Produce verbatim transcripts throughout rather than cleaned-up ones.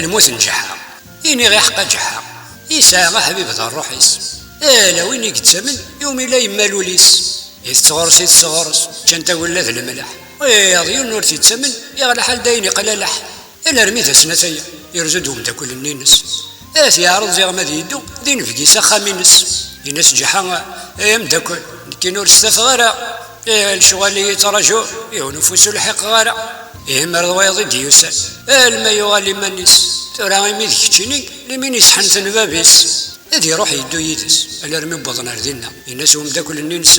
Lmut n Ǧeḥḥa. Iniɣ iḥeqqa Ǧeḥḥa. Yesɛa aḥbib d ṛṛuḥ-is. Ala win i yettamen iwumi la yemmal ul-is. Itett ɣur-s, itett ɣur-s, ččan tagella d lemleḥ. Wiyaḍ yiwen ur t-yettamen, iɣ lḥal dayen iqlalaḥ. Alarmi d ass n ataya, irzu-d umeddakel-nni-ines. Ad t-yeɛreḍ ziɣ ma ad yeddu d inebgi s axxam-ines. Yenna-s Ǧeḥḥa: "Ay ameddakel, nekkini ur stafeɣ ara. Eh, lecɣal i yi-yettraǧu, yiwen ufus ur lḥiqeɣ ara." Ihi mer d wayeḍ i d-yusan, alma yuɣal iman-is. Tura imi d keččini, limin isḥenten bab-is. Ad iruḥ yeddu yid-s, alarmi wwḍen ar dinna. Yenna-s umeddakel-nni-ines: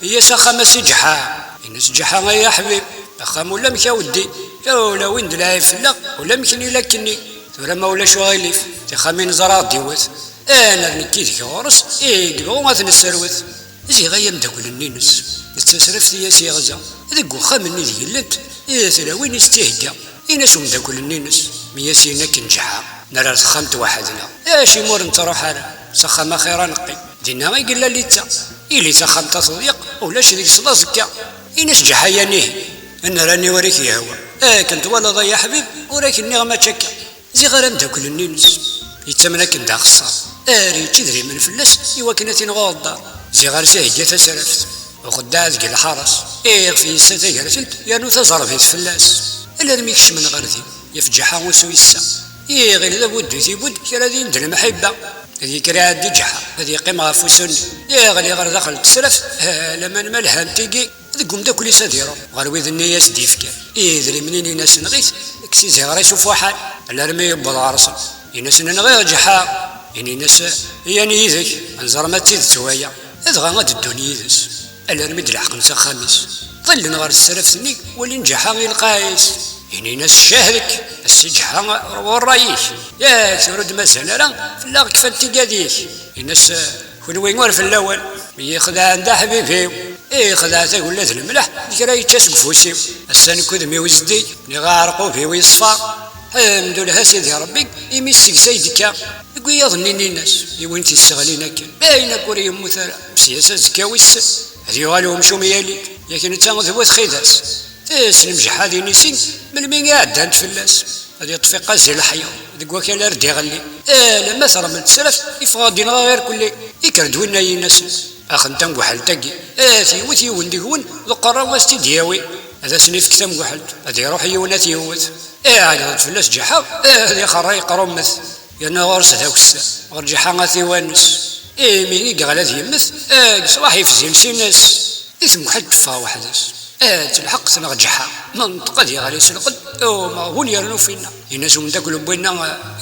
"Iyya s axxam a Si Ǧeḥḥa." Yenna-s Ǧeḥḥa: "Ay aḥbib, axxam ulamek a weddi. Ula win d lɛib fell-aɣ, ulamek-nni lakkenni. Tura ma ulac uɣilif, tixxamin ẓer a ɣ-d-iwwet. Aner nekk yid-k ɣur-s, i yebɣu ad t-nesserwet." Ziɣ ay ameddakel-nni-ines, d tasraft i as-yeɣza. Deg uxxam-nni deg llant, i tlawin i s-tt-ihegga. Yenna-s umeddakel-nni-ines, mi as-yenna akken Ǧeḥḥa: "Nerra ar texxamt weḥd-neɣ. Acimi ur nettruḥ ara s axxam axir a neqqim? Dinna i yella litta. Ili taxxamt-a teḍyeq, ulac deg-s d aẓekka." Yenna-s Ǧeḥḥa: "Yanihi, nnan-iyi ur ak-yehwa. Akken twalaḍ ay aḥbib, ur ak-nniɣ mačči akka." Ziɣ ar ameddakel-nni-ines, yettamen akken d axeṣṣar, ar yečč idrimen fell-as i wakken ad t-ineɣ uɣeddaṛ. Ziɣ ar s-ihegga tasraft, uxeddaɛ deg lḥaṛa-s, iɣef yessa tagertelt yernu taẓerbit fell-as. Alarmi kecmen ɣer din, yaf Ǧeḥḥa usu yessa, iɣil d abuddu i t-ibudd kra din d lemḥibba. Ad yekker iɛeddi Ǧeḥḥa, ad yeqqim ɣef usu-nni, yeɣli ɣer daxel n tesraft, ha laman ma lhant tigi. Deg umeddakel-is ad iruḥ ɣer wid-nni i as-d-yefkan idrimen-nni, yenna-sen: "Ɣit, kkes iziɣer-is ufuḥan." Alarmi yewweḍ ɣer-sen, yenna-sen: "Nɣiɣ Ǧeḥḥa." Inin-as: "Yan yid-k, ad nẓer ma d tidet waya." Dɣa ad ddun yid-s, alarmi d-leḥqen s axxam-is. Ḍillen ɣer tesraft-nni, walin Ǧeḥḥa i lqaɛ-is. Inin-as: "Ccah deg-k, a Si Ǧeḥḥa, rwu ṛṛay-ik. Yak tura ur d-mazal ara, fell-aɣ kfant tigad-ik." Inin-as: "Kenwi ur fell-awen. Mi yi-xedɛen d aḥbib-iw, ixdeɛ tagella d lemleḥ, d kra yečča seg ufus-iw. Ass-a nekk udem-iw zeddig, niɣ aɛerqub-iw yeṣfa. Ḥemdullah a Sidi Ṛebbi, imi seg-s ay d-tekka." Deg wiyaḍ-nni inin-as: "Yiwen t-isseɣlin akken, ayen akk ur yemmut ara, sya s azekka wissen, ad yuɣal umcum yali-d, yak netta d bu txidas." Tessnem Ǧeḥḥa d inisi, melmi i ɛeddant fell-as, ad yeṭṭef iqazi leḥya deg wakal ar d-iɣelli. Alamma termel tesraft, iffeɣ-d inɣa irkelli. Ikker-d winna yin-asen: "Axentan n uḥelt-agi, ad t-yewwet yiwen deg-wen d uqerra-w ad s-t-id-yawi, ad asen-ifk tamguḥelt, ad iruḥ yiwen ad t-yewwet." Iɛeggeḍ-d fell-as Ǧeḥḥa, ad ixerra iqrummet, yerna ɣur-s d akessar, ɣer Ǧeḥḥa ad t-iwanes. Imi i yeɣla ad yemmet, deg ṣṣbeḥ ifzi iles-ines. Di temguḥelt teffeɣ weḥd-s. Ad telḥeq tneɣ Ǧeḥḥa. Menṭeq ad yeɣli s lqedd, umeɣbun yernu finna. Yenna-s umeddakel n winna,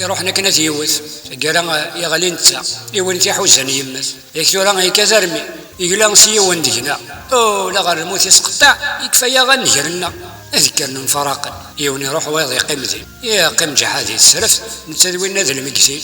iruḥen akken ad t-yewwet. Taggara, yeɣli netta, iwin tiḥuzan yemmet. Yak tura yekkat armi yegla s yiwen deg-neɣ. Ula ɣer lmut isqeṭṭeɛ, yekfa-yaɣ a nnger-nneɣ. Ad kkren mfaraqen. Yiwen iruḥ, wayeḍ yeqqim din. Yeqqim Ǧeḥḥa di tesraft, netta d winna d lmegtin.